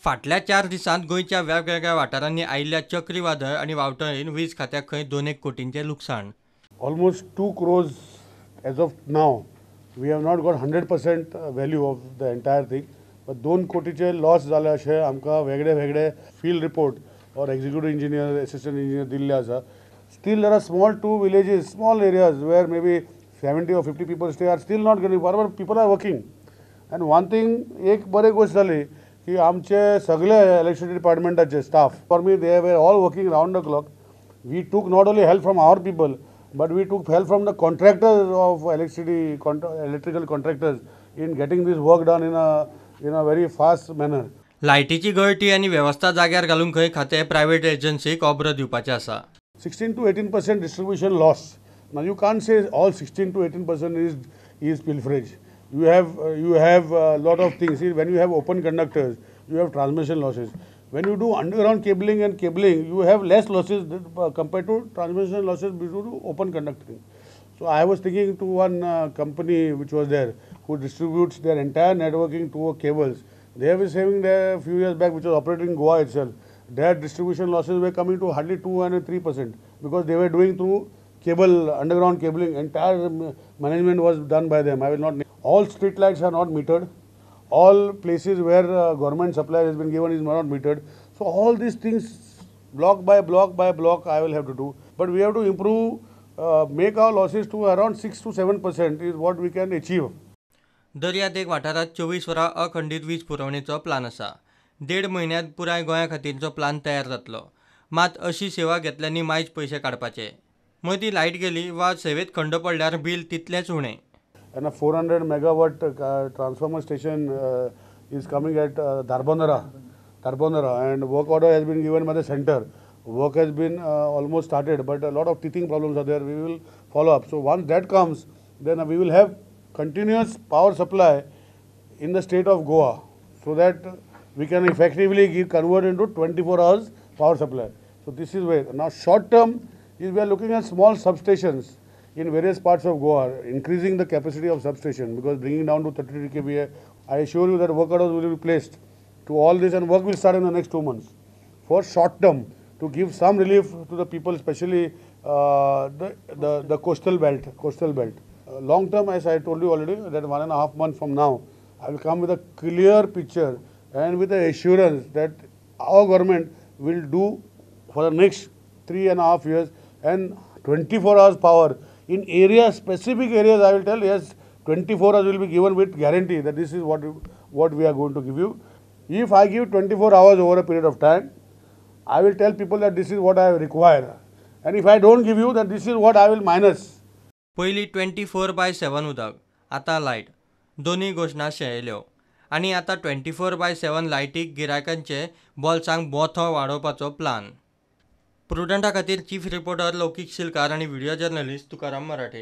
फाटल्या 4 दिसांत गोंयच्या वेगवेगळ्या वाठारांनी आयिल्ल्या चक्रीवादळ आनी वावटळीन वीज खात्याक खंय 2 कोटींचें लुकसाण. Almost 2 crores as of now. We have not got 100% value of the entire thing. But 2 कोटीचे loss जाले अशें आमकां वेगळे वेगळे field report or executive engineer, assistant engineer दिल्ले आसा. Still there are small 2 villages, small areas where maybe 70 or 50 people stay are still not getting power, but people are working. And one thing, एक बरी गोष्ट जाली की आमचे सगळे electricity डिपार्टमेंटाचे staff, for me they were all working round the clock. We took not only help from our people, but we took help from the contractors of electricity, electrical contractors in getting this work done in a very fast manner. लायटीची गळटी आनी वेवस्था जाग्यार घालूंक खंय खातें private एजन्सीक ऑब्र दिवपाचें आसा. 16 to 18% distribution loss. Now you can't say all 16 to 18% is pilferage. You have a lot of things. See, when you have open conductors, you have transmission losses. When you do underground cabling and cabling, you have less losses compared to transmission losses due to open conducting. So I was thinking to one company which was there, who distributes their entire networking to cables. They were saving there a few years back, which was operating in Goa itself. Their distribution losses were coming to hardly 2 and 3% because they were doing through cable, underground cabling. Entire management was done by them. I will not name. All street lights are not metered. All places where government supply has been given is not metered. So all these things, block by block by block, I will have to do. But we have to improve, make our losses to around 6 to 7% is what we can achieve. दर्यादेग वाठारांत 24 वरां अखंडीत वीज पुरवणेचो plan आसा. 1.5 म्हयन्यांत पुराय गोंया खातीरचो plan तयार जातलो. मात अशी सेवा घेतल्यांनी मायज पयशे काडपाचे. मदीं लायट गेली वा सेवेत खंड पडल्यार बील तितलेंच उणें. And a 400 megawatt transformer station is coming at Dharbandora, and work order has been given by the center. Work has been almost started, but a lot of teething problems are there. We will follow up. So once that comes, then we will have continuous power supply in the state of Goa, so that we can effectively convert into 24 hours power supply. So this is where now short term is we are looking at small substations in various parts of Goa, increasing the capacity of substation, because bringing down to 33 kVA, I assure you that work orders will be placed to all this and work will start in the next 2 months for short term to give some relief to the people, especially the coastal belt. Long term, as I told you already, that 1.5 months from now, I will come with a clear picture and with the assurance that our government will do for the next 3.5 years and 24 hours power in areas, specific areas. I will tell, yes, 24 hours will be given with guarantee that this is what we are going to give you. If I give 24 hours over a period of time, I will tell people that this is what I require, and if I don't give you, that this is what I will minus. पयलीं 24/7 उदक, आतां light, दोनूय घोशणा शेळयल्यो आनी आतां 24/7 लायटीक गिरायकांचे बोल्सांक बोथो वाडोवपाचो plan. प्रुडंटा खातीर चीफ रिपोर्टर लौकीक शिलकार आनी व्हिडियो जर्नलिस्ट तुकाराम मराठे.